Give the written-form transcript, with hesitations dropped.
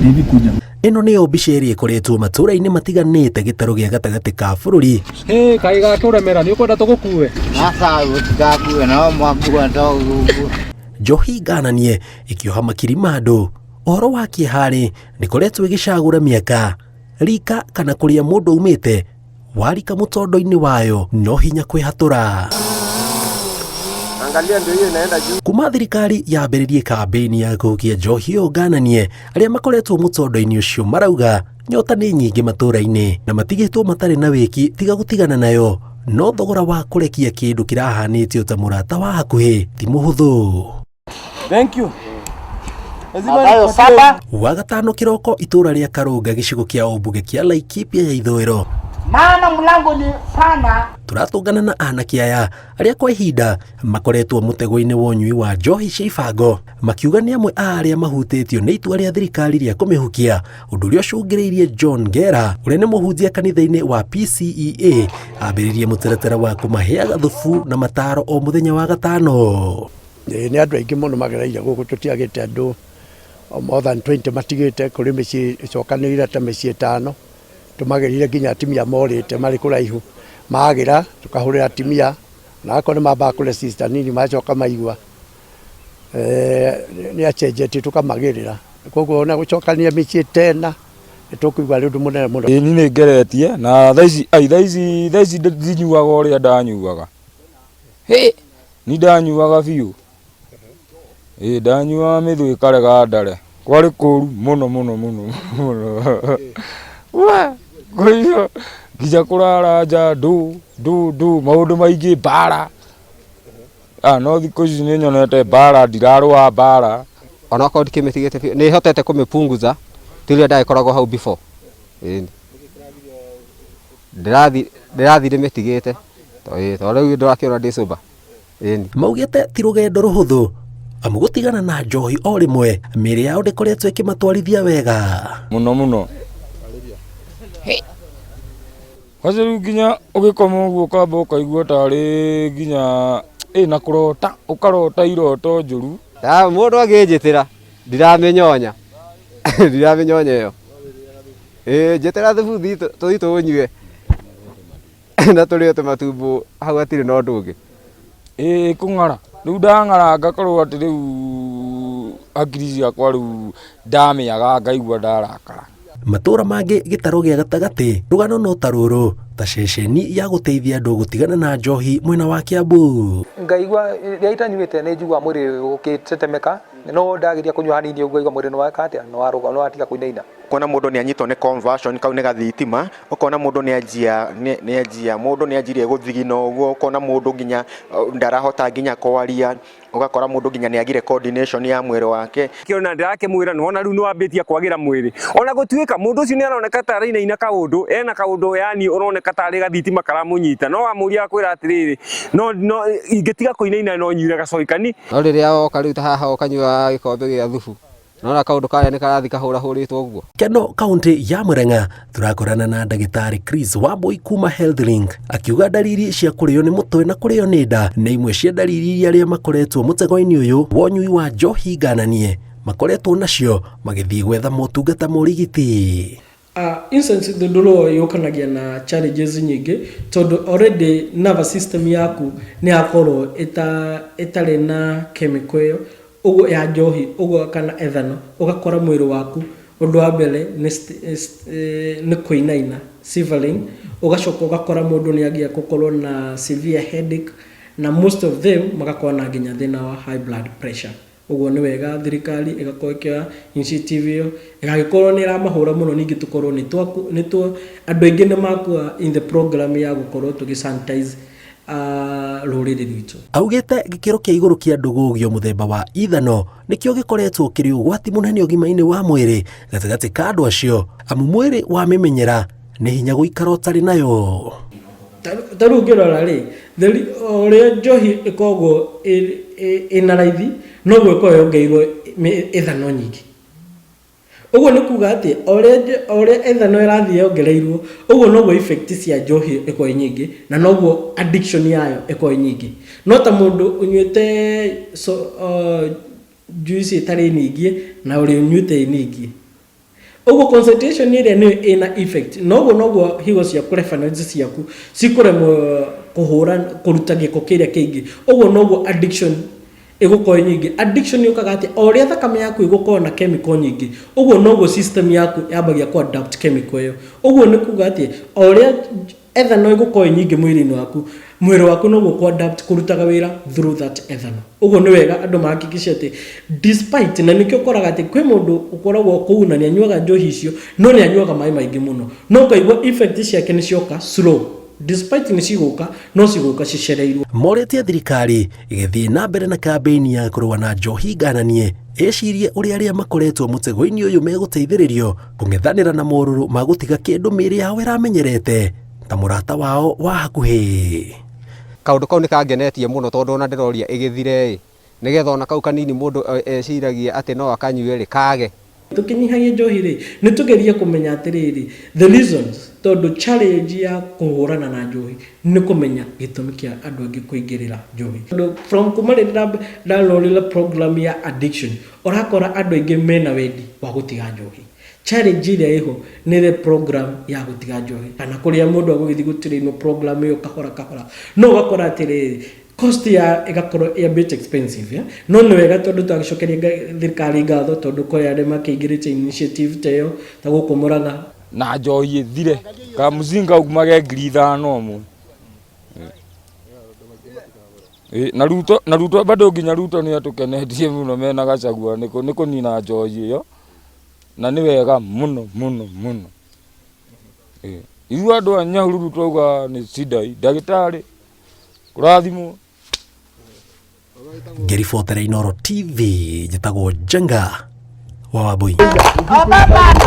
Hivi kuja. Ĩno nĩyo mbica ĩrĩa ĩkoretwo matũũra-inĩ matiganĩte gĩtarũ gĩa gatagatĩ ka bũrũri. Hĩ, kaĩ gakũremera nĩ ũkwenda tũgũkue? Aca gũtikakue no mwakua to ũguo. Njohi ngananie ĩkĩoha makiri ma andũ. Ũhoro wa kĩeha-rĩ, ndĩkoretwo ĩgĩcagũra mĩaka, rika kana kũrĩa mũndũ aumĩte. Warika mũtondo-inĩ wayo no hinya kwĩhatũra. Angalia ndio hiyo inaenda juu. Kuma thirikari yambĩrĩrie kambĩini ya kũhukia njohi ĩyo ngananie, arĩa makoretwo mũtondo-inĩ ũcio marauga nyota nĩ nyingĩ matũũra-inĩ na matigĩtwo matarĩ na wĩki tiga gũtigana nayo, no thogora wa kũrekia kĩndũ kĩrahanĩtio ta mũrata wa hakuhĩ ti mũhũthũ. Thank you. Lazima Mathayo nikupatie- 7. Wagatano kĩroko itũũra rĩa Karũnga gĩcigo kĩa ũmbunge kĩa Laikipia ya ithũĩro Maana mlango ni pana. Tũratũngana na anake aya arĩa kwa ihinda makoretwo mũtego-inĩ wa ũnyui wa njohi cia ibango, makiuga nĩ amwe a arĩa mahutĩtio nĩ itua rĩa thirikari rĩa kũmĩhukia, ũndũ ũrĩa ũcũngĩrĩirie John Ngera ũrĩa nĩ mũhunjia kanitha-inĩ wa PCEA ambĩrĩrie mũtaratara wa kũmaheaga thubu na mataro o mũthenya wa gatano. Ĩĩ nĩ andũ aingĩ mũno magereire gũkũ, tũtiagĩte andũ more than 20 matigĩte, kũrĩ mĩciĩ ĩcokanĩrĩire ta mĩciĩ ĩtano, tũmagĩrire nginya atumia morĩte marĩ kũraihu, magĩra tũkahũrĩra atumia ona akorwo nĩ mambaga kũ resist hanini macoka maigua nĩ acenjetie tũkamagĩrĩra, koguo ona gũcokania mĩciĩ tena nĩ tũkũigua arĩ ũndũ mũnene mũno. Ĩĩ niĩ nĩ ngeretie na thaa ici ai thaa ici thaa ici ndinyuaga ũrĩa ndanyuaga. Hĩ! Ni ndanyuaga biũ. Ĩĩ ndanyuaga mĩthũ ĩkarega ndare. Kwarĩ kũru mũno mũno mũno mũno. We! Kũigua nginya kũrara nja ndũ ndũ ndũ maũndũ maingĩ mbara. Ah, no thikũ ici nĩ nyonete mbara ndirarũa mbara. Onokorwo ndikĩmĩtigĩte biũ nĩ hotete kũmĩpunguza ti ũrĩa ndagĩkoragwo hau before. Ĩni. Ndĩrathiĩ ndĩrathiĩ ndĩmĩtigĩte tondũ rĩu ndũrakĩona ndĩ sober. Ĩni. Maugĩte ti rũgendo rũhũthũ amu gũtigana na njohi o rĩmwe mĩĩrĩ yao ndĩkoretwo ĩkĩmatwarithia wega. Mũno mũno. Kwanza rĩu nginya ũgĩkoma ũguo ũkamba ũkaigua tarĩ nginya ĩ na kũrota ũkarota iroto njũru. Mũndũ angĩnjĩtĩra ndiramĩnyonya ndiramĩnyonya ĩyo. Ĩĩ njĩtĩra thubu tũthiĩ tũũnyue na tũrĩe tũmatumbo hau hatirĩ na ũndũ ũngĩ. Ĩĩ kũng'ara, rĩu ndang'ara ngakorwo atĩ rĩu hakiri ciakwa rĩu ndamĩaga ngaigua ndarakara. Matũũra mangĩ gĩtarũ gĩa gatagatĩ rũgano no ta rũrũ ta ceceni ya gũteithia andũ gũtigana na njohi mwena wa Kiambu. Ngaigua rĩrĩa itanyuĩte nĩ njiguaga mwĩrĩ ũgĩtetemeka no ndageria kũnyua hanini ũguo ngaigua mwĩrĩ nĩ weka atĩa nĩ watiga kũinaina. Ũkona mũndũ nĩ anyitwo nĩ conversion kau nĩ gathitima, ũkona mũndũ nĩ anjia nĩ anjia mũndũ nĩ anjirie gũthigina ũguo, ũkona mũndũ nginya ndarahota nginya kwaria, ũgakora mũndũ nginya nĩ agire coordination ya mwĩrĩ wake. Kĩona ndĩrakĩmwĩra nĩwona rĩu nĩwambĩtie kwagĩra mwĩrĩ ona gũtuĩka mũndũ ũcio nĩaroneka ta arainaina kaũndũ ena kaũndũ yani ũroneka tarĩ gathitima karamũnyita no wamũria akwĩra atĩrĩrĩ no no ingĩtiga kũinaina no nyuire gacoi kani. No rĩrĩa woka rĩu ta haha ũkanyua gĩkombe gĩa thubu Nona kaũndũ karĩa nĩ karathiĩ kahũrahũrĩtwo ũguo. Keno kaunti ya Murang'a tũrakorana na ndagĩtarĩ Chris Wambui kuma Healthlink akiuga ndariri cia kũrĩo nĩ mũtwe na kũrĩo nĩ nda nĩ imwe cia ndariri iria arĩa makoretwo mũtego-inĩ ũyũ wa ũnyui wa njohi ngananie makoretwo nacio magĩthiĩ gwetha motungata ma ũrigiti. Instance thundũrũ yũkanagia na challenges nyingĩ tondũ already nervous system yaku nĩ yakorwo ĩtarĩ na chemical ĩyo ũguo ya njohi ũguo kana ethanol ũgakora mwĩrĩ waku ũndũ wa mbere nĩ nĩ kũinaina shivering ũgacoka ũgakora mũndũ nĩ agĩa gũkorwo na severe headache na most of them magakorwo na nginya thĩna wa high blood pressure. Ũguo nĩ wega thirikari ĩgakorwo ĩkĩoya initiative ĩyo, ĩgagĩkorwo nĩ ĩramahũra mũno ningĩ tũkorwo nĩ twa nĩ twa andũ aingĩ nĩ makua in the program ya gũkorwo tũgĩ sanitize rũrĩrĩ rwitũ. Augĩte gĩkĩro kĩa igũrũ kĩa ndũgũgio mũthemba wa ithano nĩkĩo gĩkoretwo kĩrĩ ũgwati mũnene ũgima-inĩ wa mwĩrĩ gatagatĩ ka andũ acio amu mwĩrĩ wamĩmenyera nĩ hinya gũikara ũtarĩ nayo. Ta rĩu ũngĩrora rĩ, ũrĩa njohi ĩkoragwo ĩna raithi, noguo ĩkoragwo yongereirwo ethanol nyingĩ. Ũguo nĩ kuga atĩ o ũrĩa ethanol ĩrathiĩ yongereirwo, ũguo noguo effect cia njohi ĩkoragwo ĩ nyingĩ, na noguo addiction yayo ĩkoragwo ĩ nyingĩ. No ta mũndũ ũnyuĩte juice ĩtarĩ ningie na ũrĩa ũnyuĩte ĩ ningie. Ũguo concentration ĩrĩa nĩyo ĩna effect, na ũguo noguo higo ciaku refineries ciaku cikũremwo kũhũra kũruta gĩko kĩrĩa kĩingĩ, ũguo noguo addiction ĩgũkorwo ĩ nyingĩ. Addiction yũkaga atĩa? O ũrĩa thakame yaku ĩgũkorwo na chemical nyingĩ, ũguo noguo system yaku yambagia kũ adapt chemical ĩyo. Ũguo nĩ kuga atĩ o ũrĩa ethanol ĩgũkorwo ĩ nyingĩ mwĩrĩ-inĩ waku, mwĩrĩ waku noguo ũkũ adapt kũrutaga wĩra through that ethanol. Ũguo nĩ wega andũ ma hakikishe atĩ despite, na nĩkĩo ũkoraga atĩ kwĩ mũndũ ũkoragwo kũu na nĩ anyuaga njohi icio, no nĩ anyuaga maĩ maingĩ mũno, no ũkaigua effect ciake nĩ cioka slow, despite nĩ cigũka, no cigũka cicereirwo. Morĩtie thirikari ĩgĩthiĩ na mbere na kambĩini ya kũrũa na njohi ngananie ĩcirie ũrĩa arĩa makoretwo mũtego-inĩ ũyũ megũteithĩrĩrio kũng'ethanĩra na morũrũ ma gũtiga kĩndũ mĩĩrĩ yao ĩramenyerete ta mũrata wao wa hakuhĩ. Kaũndũ kau nĩ kangenetie mũno tondũ ona ndĩroria ĩgĩthire ĩ, nĩgetha ona kau kanini mũndũ eciragia atĩ no akanyue rĩ, kage. Tũkĩnyihagia njohi rĩ, nĩ tũgerie kũmenya atĩrĩrĩ, the reasons, tondũ challenge ya kũhũrana na njohi nĩ kũmenya gĩtũmi kĩa andũ angĩ kũingĩrĩra njohi. Tondũ from kuma rĩrĩa ndarorire program ya addiction, ũrakora andũ aingĩ mena wendi wa gũtiga njohi. Challenge ĩrĩa ĩho nĩ the program ya gũtiga njohi, kana kũrĩa mũndũ agũgĩthiĩ gũtrainwo program ĩyo kahora kahora, no ũgakora atĩrĩrĩ, cost ya ĩgakorwo ĩ a bit expensive, yeah? No nĩ wega tondũ twagĩcokeria thirikari ngatho tondũ kwĩ arĩa makĩingĩrĩte initiative ta ĩyo ta gũkũ Mũrang'a. Na njohi ĩthire kamũcinga umage 5000 ũmwe. Na Ruto, na Ruto bado nginya Ruto nĩ atũkenetie mũno mena Gachagua nĩ kũnina njohi ĩyo na nĩ wega mũno mũno mũno. Ithuĩ andũ a Nyahururu twauga nĩ Sidai ndagĩtarĩ kũrathimwo. Ngĩribotera Inooro TV, njĩtagwo Njenga wa Wambui. Oh, baba.